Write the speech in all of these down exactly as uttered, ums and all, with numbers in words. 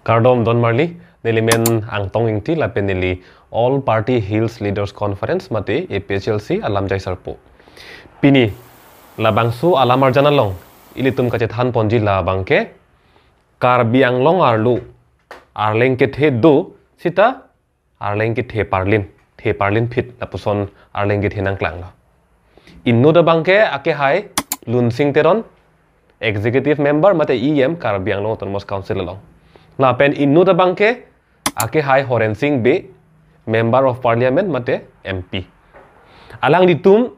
Kardom don marli, neli men Angtong Ingti lapen neli All Party Hills Leaders Conference mate A P H L C alamjai sarpo. Pini labangso alam arjan along ilitum kachethan ponji labang ke Karbi Anglong arlo arleng kethe do sita arleng kethe parlin, the parlin phit lapuson arleng kethe nangklanglo. Inut abang ke akehai Lunsing Teron, Executive Member mate E M Karbi Anglong Autonomous Council along. Lapen inut abang ke akehai Horensing Bey, Member of Parliament mate M P. Alanglitum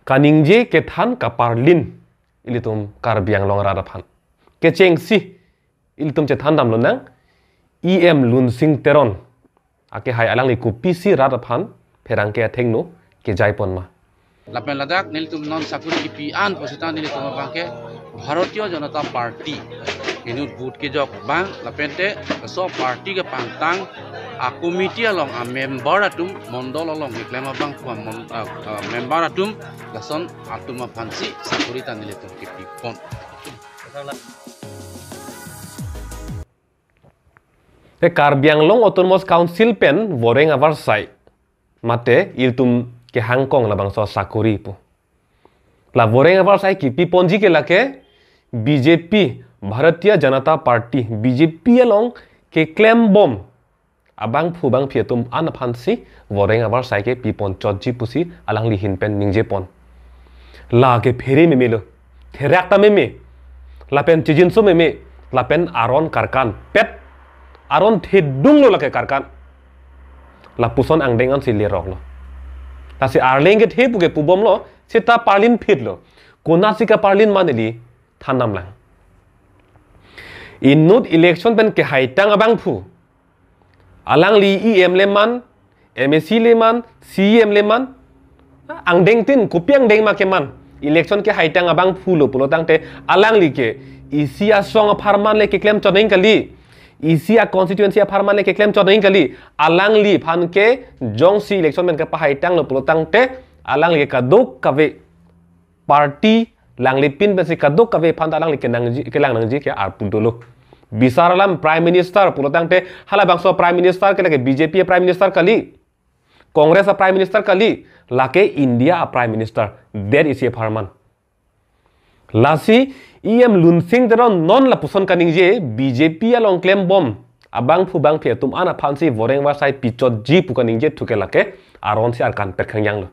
kaningje kethan kaparlin ilitum Karbi Anglong arat aphan. Kechengsi ilitum chethan damlonang, E M Lunsing Teron akehai alangli kopisi rat aphan pherangke athengno kejai pon ma. Lapen ladak nelitum non sakuri kipi an pusita nelitum abang ke Bharatiya Janata Party inut vote kejok abang lapen te laso party kepangtang a committee along a member atum, mondol along keklem abangphu a mon-, a, a member atum, lason atum aphansi sakuri ta nelitum kipi pon. Te Karbi Anglong Autonomous Council pen voreng avarsai mate ilitum kehangkong labangso sakuri pu. La voreng avarsai kipi ponji ke lake B J P, Bharatiya Janata Party, B J P along keklem bom abangphu bangphi atum an aphansi voreng avarsai ke pi pon chotji pusi alangli ahin pen ningje pon. La ke phere meme lo, therak ta meme, lapen chijinso meme, lapen aron karkan pet, aron thedung lo lake karkan. Lapuson angdeng ansi lerok lo. Lasi arleng kethe pu ke pubom lo, sita parlin phit lo. Konatsi kaparlin ma neli than damlang. Inut election pen kehaitang abangphu, alangli E M le man, M A C le man, C E M le man, angdengtin kopi angdeng ma keman. Election kehaitang abangphu lo pulo tangte alangli ke isi asong apharman le keklem chot nangji kali, isi a constituency apharman le keklem chot nangji kali. Alangliphan ke jongsi election pen kepahaitang lo pulo tangte alangli ke kadokave party langlipin pensi kadokave aphan ta alangli kenangji, kelang nangji ke arpu dolo. Bisar alam Prime Minister pulo tangte halabangso Prime Minister ke lake B J P a Prime Minister kali, Congress a Prime Minister kali, lake India a Prime Minister, det isi apharman. Lasi E M Lunsing Teron non lapuson kaningje B J P along klem bom abangphu bangphi atum an aphansi voreng avarsai pi chotji pu kaningje thu ke lake aronsi arkan pet khangjang lo.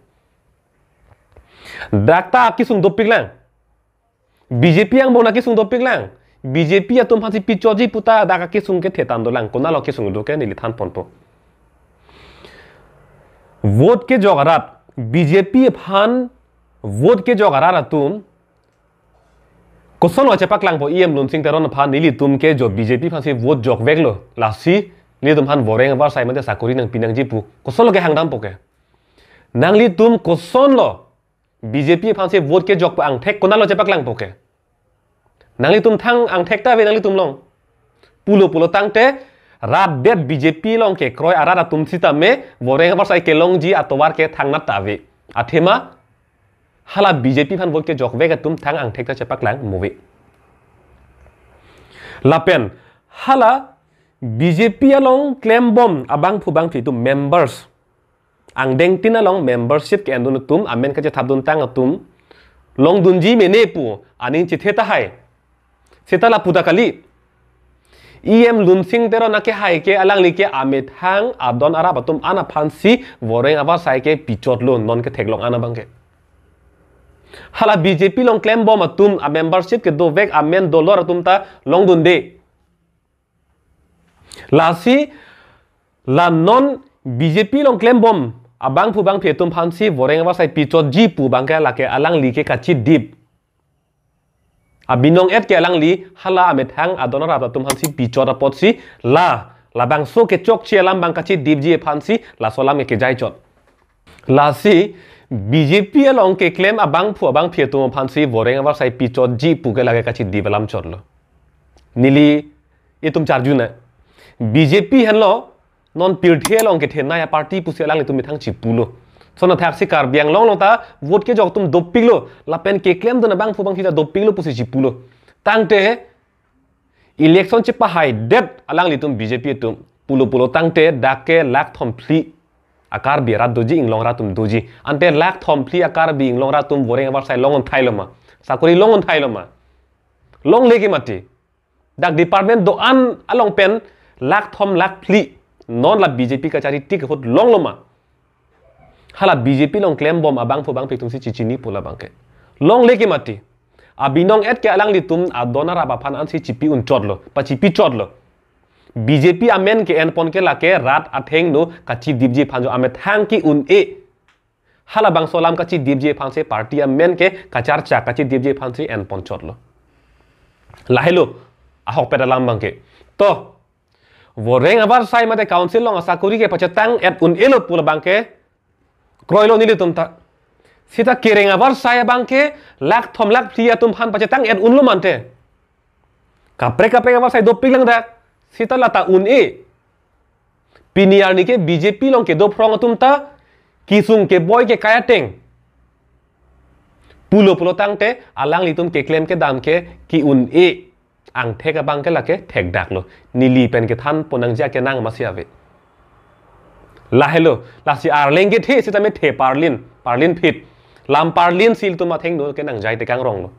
Dak ta akesung dopik lang. B J P angbong akesung dopik lang. B J P atum aphansi pi chotji puta dak akesung kethe than dolang. Konatlo kesung do ke neli than ponpo. Vote kejok arat, B J P aphan vote kejok arat atum kosonlo chepaklangpo E M Lunsing Teron aphan, nelitum ke jo B J P aphansi vote jokvek lo, lasi nelitum aphan voreng avarsai mate sakuri nangpi nangji pu kosonlo kehang dampo ke? Nanglitum kosonlo B J P aphansi vote kejok pu angthek konatlo chepaklangpo ke? Nanglitum thang angthek ta ave nanglitum along. Pulo pulo tangte rat det B J P along kekroi arat atum sitame voreng avarsai kelongji atovar ke thangnat ta ave. Athema hala B J P aphan vote kejokvek atum thang angthek ta chepaklang mo ave. Lapen hala B J P along klem bom abangphu bangphi atum members, angdengtin along membership ke-endun atum, amen kachethapdun tang atum longdunji mene pu aning chethe tahai. Seta lapu ta kali. E M Lunsing Teron akehai ke alangli ke amethang adon arap atum an aphansi voreng avarsai ke pi chotlo non ketheklong an abang ke. Hala B J P along klem bom atum a membership kedovek amen dolor atum ta longdunde. Lasi la non B J P along klem bom abangphu bangphi atum aphansi voreng avarsai pi chotji pu abang ke lake alangli ke kachidip. Abinong et ke alangli hala amethang adon arap atum aphansi pi chot apotsi la labangso kechokche alam abang kachidipji aphansi laso alam ke kejai chot. Lasi B J P along keklem abangphu abangphi atum aphansi voreng avarsai pi chotji pu ke lake kachidip alam chotlo. Neli itum charju na. B J P henlo non pirthe along kethenei a party pusi alanglitum methang chipulo. Lason athaksi Karbi Anglong along ta vote kejok atum dopiklo, lapen keklemdun abangphu bangphi ta dopiklo pusi chipulo. Tangte Election chepahaidet alanglitum B J P atum pulo pulo tangte dak ke lakh thomphli a-Karbi arat doji, inglong arat atum doji. Ante lakh thomphli a-Karbi inglong arat atum voreng avarsai long-un thailo ma? Sakori long-un thailo ma? Longle ke mati. Dak department do-an along pen lakh thom lakh phli non la B J P kachari tik ahut longlo ma? Hala B J P along klembom abangphu bangphi atumsi chichinipo labang ke. Longle ke mati. Abinong et ke alanglitum adon arap aphan ansi chipi-un chotlo, pachipi chotlo. B J P amen ke-enpon ke lake rat athengno kachidipji aphan jo amethang ke-un-e. Halabangso alam kachidipji aphansi party amen ke kacharcha, kachidipji aphansi enpon chotlo. Lahelo ahokpet alam abang ke. To, voreng avarsai mate council along asakori ke pachetang et un-elo pu labang ke kroilo nelitum ta. Seta kereng avarsai abang ke lakh thom lakh phli atum aphan pachetang et unlo mante. Kaprek kaprek avarsai dopik lang dak. Seta lata un-e. Pini arni ke B J P along kedo phrong atum ta kesung keboi ke kai ateng pulo pulo tangte alanglitum keklem kedam ke ke-un-e angthek abang ke lake thekdaklo. Neli pen kethanpon nangji akenang masi ave. Lahelo, lasi arleng kethe sitame the parlin, parlin phit. Lam parlin si ilitum athengno ke nangjai tekang ronglo.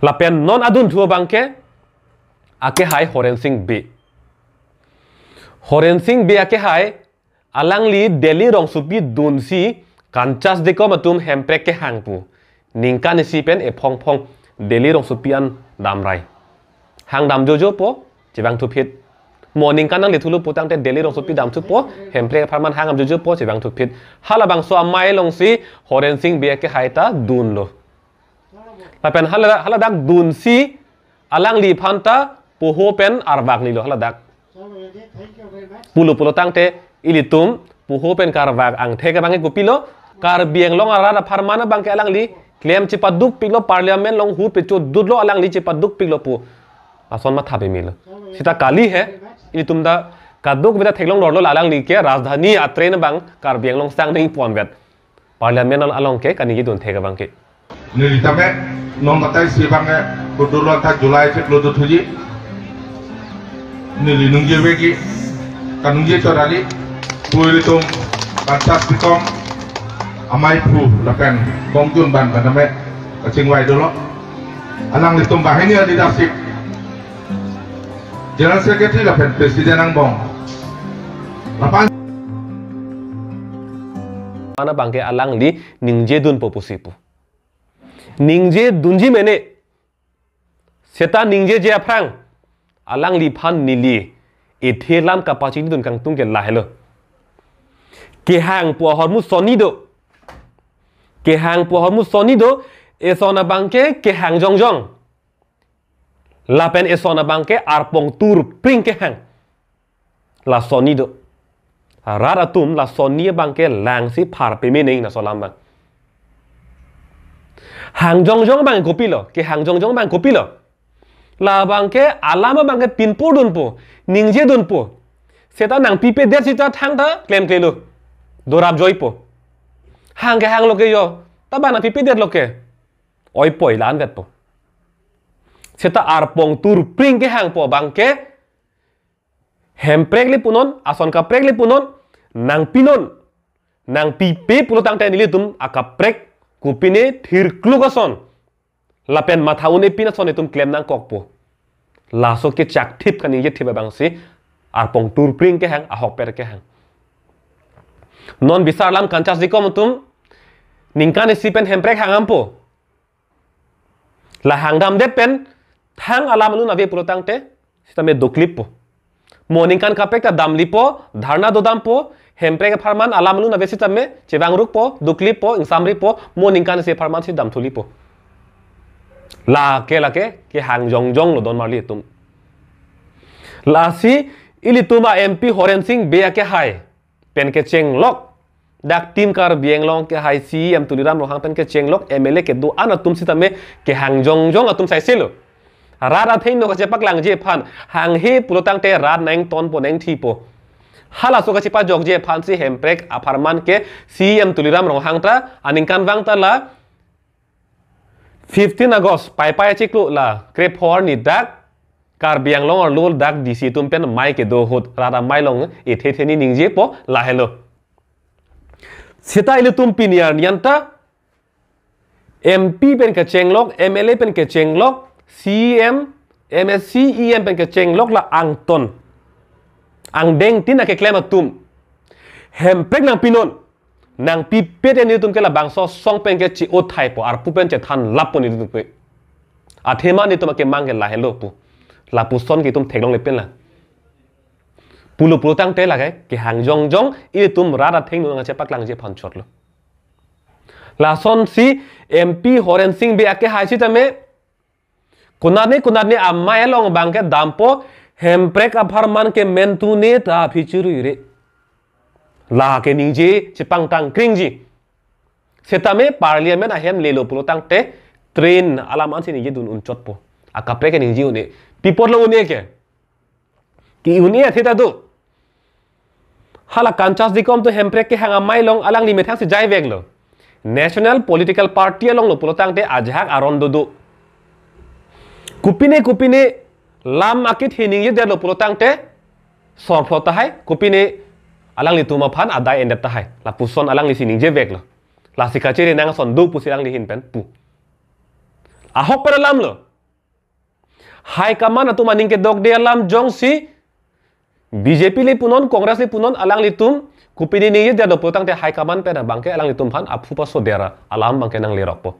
Lapen non adunthu abang ke akehai Horen Sing Bey. Horen Sing Bey akehai alangli Delhi rongsopi dunsi Kanchas Dekom atum hemprek kehang pu. Ningkan isi pen ephong phong Delhi rongsopi an damrai. Hang dam jojo po, chevang thuphit. Mo ningkan nangle thulo putangte Delhi rongsopi dam thupo, hemprek apharman hang dam jojo po, chevang thuphit. Halabangso amei alongsi Horen Sing Bey akehai ta dunlo. Lapen hala, haladak dunsi alangliphan ta poho pen arvak nilo haladak. Pulo pulo tangte ilitum poho pen karvak angthek abang ke kopilo, Karbi Anglong arat apharman abang ke alangli klem chepadukpiklo, parliament along ahut pechodutlo, alangli chepadukpiklo pu ason matha pemelo. Seta kali he, ilitum ta kadokave ta theklong dorlo, alangli ke rajdhani a-train abang Karbi Anglong sang nangponvet. Parliament al-, along ke kaningje dun thek abang ke. Neli tame non batai si abang ke kudulon ta July chiklo dothuji. Neli ningje vekji, kaningje chot kali, pu ilitum Kanchas Dekom ameiphu lapen bongjun ban ban tame kachingvai dolo. Alanglitum banghini a-leadership, General Secretary lapen President angbong. Lapen mana abang ke alangli ningje dunpo pusi pu. Ningje dunji mene. Seta ningjeje aphrang alangliphan neli ethe lam kapachini dun kangtung ke lahelo. Kehang pu ahormu sonni do. Kehang pu ahormu sonni do, eson abang ke kehang jongjong. Lapen eson abang ke arpong turpring kehang. La sonni do. Rat atum la sonni abang ke langsi phar peme nangji laso alam abang. Hang jongjong abang kopilo, kehang jongjong abang kopilo. Labang ke alam abang ke pinpur dunpo, ningje dunpo. Seta nangpipedet seta thangta klemklelo. Dorap joipo. Hang ke hanglo ke jo, ta bang nangpipedetlo ke. Oipoi la-an vetpo. Seta arpong turpring kehangpo abang ke, hemprek le punon, ason kaprek le punon, nangpinon, nangpipe pulo tangte nelitum akaprek, kopine thirkluk ason lapen matha un-e pin ason itum klem nangkokpo. Laso kechakthip kaningje thip abangsi arpong turpring kehang, ahokpet kehang. Non bisar lam Kanchas Dekom atum ningkan isi pen hemprek hang dampo. La hang damdet pen thang alam alun ave pulo tangte sitame doklippo. Mo ningkan kaprek ta damlipo, dharna dodampo, hemprek apharman alam alun ave sitame chevangrukpo, doklippo, ingsamripo, mo ningkan isi apharman si damthulipo. Lake lake kehang jongjonglo don marli atum. Lasi ilitum a-M P Horen Sing Bey akehai pen kechenglok, dak Team Karbi Anglong kehai C E M Tuliram Ronghang pen kechenglok, M L A kedo-an atum sitame kehang jongjong atum saiselo. Rat athengno kachepaklangji aphan hanghe pulo tangte rat nangtonpo nangthipo. Halaso kachepajokji aphansi hemprek apharman ke C E M Tuliram Ronghang ta aningkanvang ta la Fifteen August, Paipai achiklo la, krepho arni dak, Karbi Anglong arlo dak D C atum pen mei kedo ahut, rat amei along ethe the ni ningjepo lahelo. Seta ilitum pini arni anta, M P pen kechenglok, M L A pen kechenglok, C M, M S C, E M pen kechenglok la angton, angdeng tin akeklem atum hemprek nangpinon, nangpipe te nelitum ke labangso asong pen ke chi-o thaipo, arpu pen chethan lappo nelitum ke. Athema nelitum akemang ke lahelo pu. Lapuson ke itum theklongle pen la. Pulo pulo tangte lake, kehang jongjong, ilitum rat athengno nangchepaklangji aphan chotlo. Lasonsi M P Horen Sing Bey akehai sitame, konatne konatne amei along abangke dampo, hemprek apharman ke mentu ne ta aphi churui re. Lake ningje chepangtang kringji. Setame parliament ahem lelo pulo tangte train alam ansi ningje dun unchotpo. Akaprek ke ningje un-e. Pi apotlo un-e ke? Ke un-e athe ta do. Hala Kanchas Dekom atum hemprek kehang amei along alangli methang si jaiveklo. National political party along lo pulo tangte ajahak aron dodo. Kopine kopine lam akethe ningjedetlo pulo tangte sorphlo tahai, kopine alanglitum aphan adai endet tahai. Lapuson alangli si ningjeveklo. Lasi kachere nang ason do pusi alangli ahin pen pu. Ahok pen alamlo. High command atum aning kedokde alam jongsi B J P le punon, Congress le punon, alanglitum kopine ningjedetlo pulo tangte high command pen abangke alanglitum aphan aphu paso dera alam abangke nanglerokpo.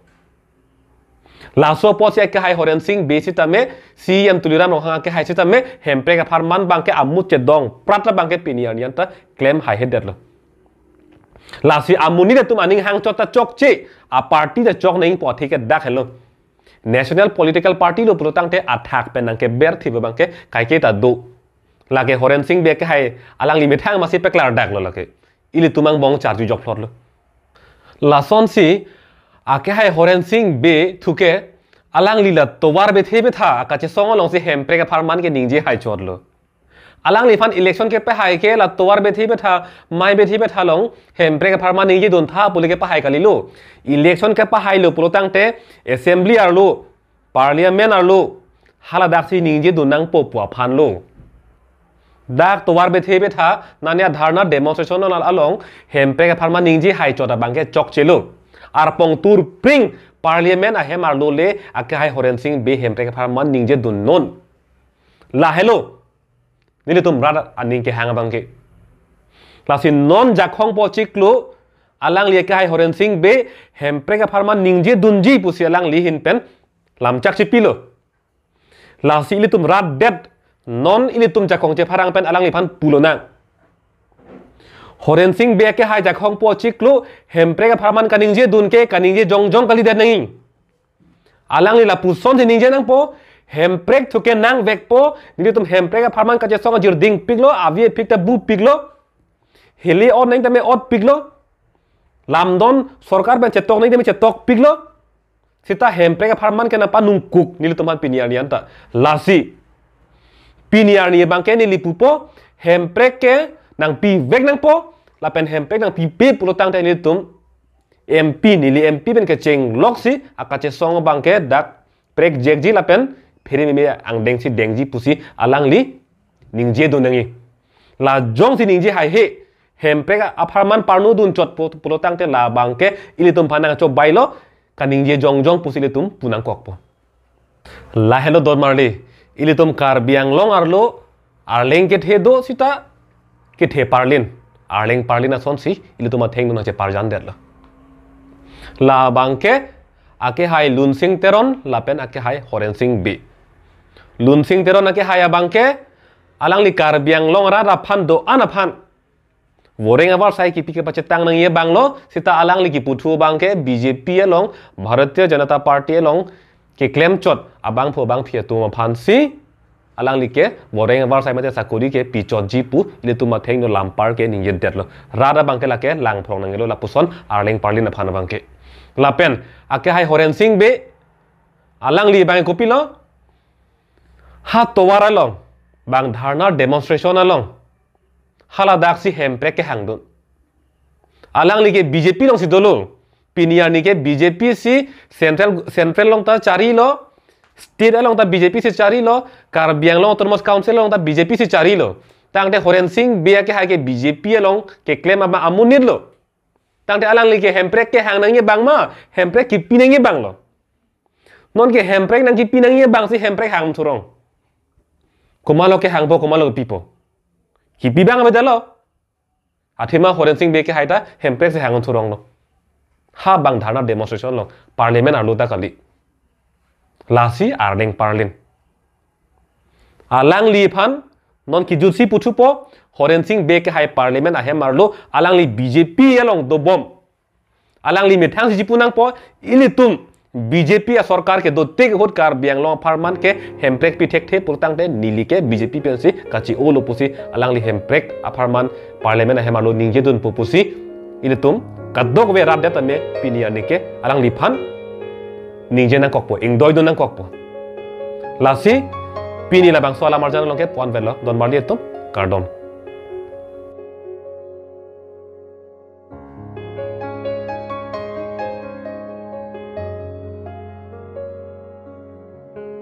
Laso apotsi akehai Horen Sing Bey sitame, C M Tuliram Ronghang akehai sitame, hemprek apharman abangke amut chedong prat abangke pini arni anta klem haihedetlo. Lasi amonit atum aning hangchot ta chokche, aparty ta chok nangpo athe ke dak helo. National political party lo pulo tangte athak pen nangkeber thiba abangke kaike ta do. Lake Horen Sing Bey akehai alangli methang masi peklardaklo lake. Ilitum angbong charju jokphlotlo. Lasonsi akehai Horen Sing Bey thuke alangli la tovar bethe betha akachesong alongsi hemprek apharman ke ningje haichotlo. Alangliphan election kepahai ke la tovar bethe betha, mei bethe betha along hemprek apharman ningje duntha pu le kepahai kalilo. Election kepahailo pulo tangte assembly arlo, parliament arlo, haladaksi ningje dun nangpo pu aphanlo. Dak tovar bethe betha, nania dharna demonstration al-, along hemprek apharman ningje haichot abangke chokchelo. Arpong turpring parliament ahem arlo le akehai Horen Sing Bey hemprek apharman ningje dunnon. Lahelo nelitum rat aning kehang abangke. Lasi non Jakhong po chiklo alangli akehai Horen Sing Bey hemprek apharman ningje dunji pusi alangli ahin pen lamchak chipilo. Lasi ilitum rat det non ilitum Jakhong chepharang pen alangliphan pulonang. Horen Sing Bey akehai Jakhong po chiklo hemprek apharman kaningje dun ke kaningje jongjong kalidet nangji. Alangli lapusonsi ningje nangpo, hemprek thuke nangvekpo, nelitum hemprek apharman kachesong ajir dingpiklo, avi aphik ta bupiklo, hili ot nangji tame otpiklo, lamdon sorkar pen chetok nangji tame chetokpiklo, seta hemprek apharman ke nangpanungkuk nelitum aphan pini arni anta. Lasi pini arni abangke neli pupo, hemprek ke nangpivek nangpo, lapen hemprek nangpipe pulo tangte nelitum M P, neli M P pen kechengloksi akachesong abangke dak prekjekji lapen pherememe angdengsi dengji pusi alangli ningje dun nangji. La jongsi ningje haihe, hemprek apharman parnu dunchot pu-, pulo tangte labangke ilitum aphan nangchobailo, kaningje jongjong pusi ilitum pu nangkokpo. Lahelo dormarli, ilitum Karbi Anglong arlo, Arleng kethe do seta kethe parlin, Arleng parlin asonsi ilitum athengno nangcheparjandetlo. Labangke akehai Lunsing Teron lapen akehai Horen Sing Bey. Lunsing Teron akehai abangke alangli Karbi Anglong arat aphan do-an aphan voreng avarsai kipi kepachetang nangji abanglo, seta alangli kiputhu abangke B J P along, Bharatiya Janata Party along keklemchot abangphu abangphi atum aphansi alangli ke voreng avarsai mate sakori ke pichotji pu ilitum athengno lampar ke ningjedetlo. Rat abangke lake langphrong nangjilo lapuson Arleng parlin aphan abangke. Lapen akehai Horen Sing Bey alangli abang kopilo, ha tovar along, bang dharna demonstration along haladaksi hemprek kehangdun. Alangli ke B J P alongsi dolo. Pini arni ke B J P si central, central along ta charilo, state along ta B J P si charilo, Karbi Anglong Autonomous Council along ta B J P si charilo. Tangte Horen Sing Bey akehai ke B J P along keklem ama amonit lo. Tangte alangli ke hemprek kehang nangji abang ma, hemprek kipi nangji abang lo. Non ke hemprek nangkipi nangji abang si hemprek hang thurong. Komatlo kehangpo, komatlo pipo. Kipi abang abedalo. Athema Horen Sing Bey akehai ta hemprek si hang thurong lo. Ha abang dharna demonstration lo. Parliament arlo ta kali. Lasi arleng parlin. Alangliphan non kijutsi puthupo, Horen Sing Bey akehai Parliament ahem arlo alangli B J P along dobom. Alangli methang si chipu nangpo, ilitum B J P asorkar kedotik ahut Karbi Anglong apharman ke hemprek pi thekthe pulotangte neli ke B J P pensi kachi-olo pusi alangli hemprek apharman Parliament ahem arlo ningjedunpo pusi ilitum kadokave rat det tame pini arni ke alangliphan ningje nangkokpo, ingdoidun nangkokpo. Lasi pini labangso alam arjan along ke pu-an avelo, donmarli atum, kardom.